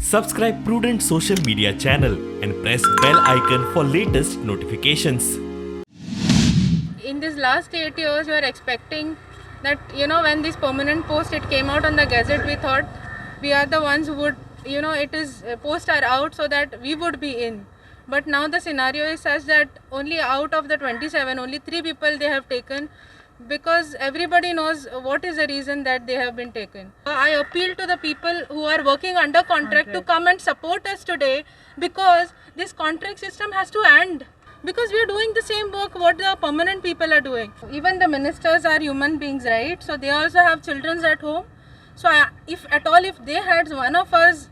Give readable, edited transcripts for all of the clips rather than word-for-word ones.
Subscribe Prudent Social Media channel and press bell icon for latest notifications. In this last 8 years, we are expecting that, when this permanent post, it came out on the gazette, we thought we are the ones who would, it is posts are out so that we would be in. But now the scenario is such that only out of the 27, only 3 people they have taken, because everybody knows what is the reason that they have been taken. I appeal to the people who are working under contract to come and support us today, because this contract system has to end. Because we are doing the same work what the permanent people are doing. Even the ministers are human beings, right? So they also have children at home. So if at all, if they had one of us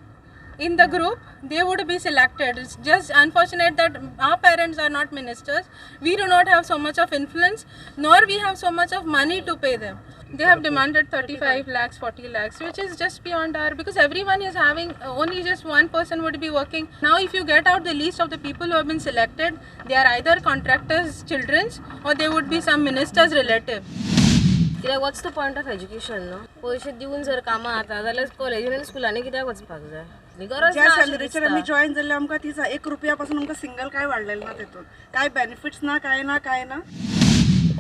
in the group, they would be selected. It's just unfortunate that our parents are not ministers. We do not have so much of influence, nor we have so much of money to pay them. They have demanded 35 lakhs, 40 lakhs, which is just beyond our, because everyone is having, only just one person would be working. Now if you get out the list of the people who have been selected, they are either contractors' children's or they would be some minister's relative. कित्याक what's the point of education न्हू? पयशे दिवन जर कामां जाता जाल्यार कॉलेजीन आनी स्कुलांनी कित्याक वचपाक जाय? गरज ज्या सॅलरीचेर आमी जॉईन जाल्ले आमकां ती एक रुपया पासून आमकां सिंगल काय वाडलेलें ना, तेतून काय बेनिफिट्स ना, काय ना, काय ना.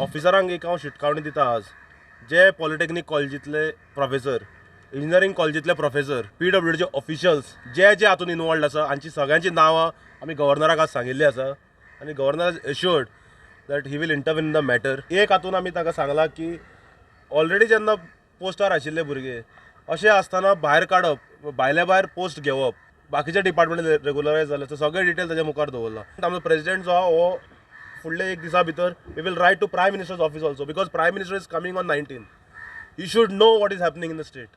ऑफिसरांक एक हांव शिटकावणी दिता आज, जे पॉलिटेक्नीक कॉलेजींतले प्रोफेसर, इंजिनियरींग कॉलेजींतले प्रोफेसर, पीडब्ल्यूडीचे ऑफिशियल्स जे जे हातून इनवॉल्ड आसा, हांची सगळ्यांची नांवां आमी गव्हर्नराक आज सांगिल्ली आसा आनी governor is assured that he will intervene in the matter. एक हातून आमी तांकां सांगलां की ऑलरेडी जेन्ना पोस्टार आशिल्ले भुरगे अशें आसतना भायर काडप, भायल्या भायर पोस्ट घेवप, बाकीच्या डिपार्टमेंट रेगुलरायज जाले, सो सगळे डिटेल ताच्या मुखार दवरला. आमचो प्रेजिडेंट जो आहा हो फुडले एक दिसा भितर we will write to Prime Minister's office also, because Prime Minister is coming on 19. He should know what is happening in the state.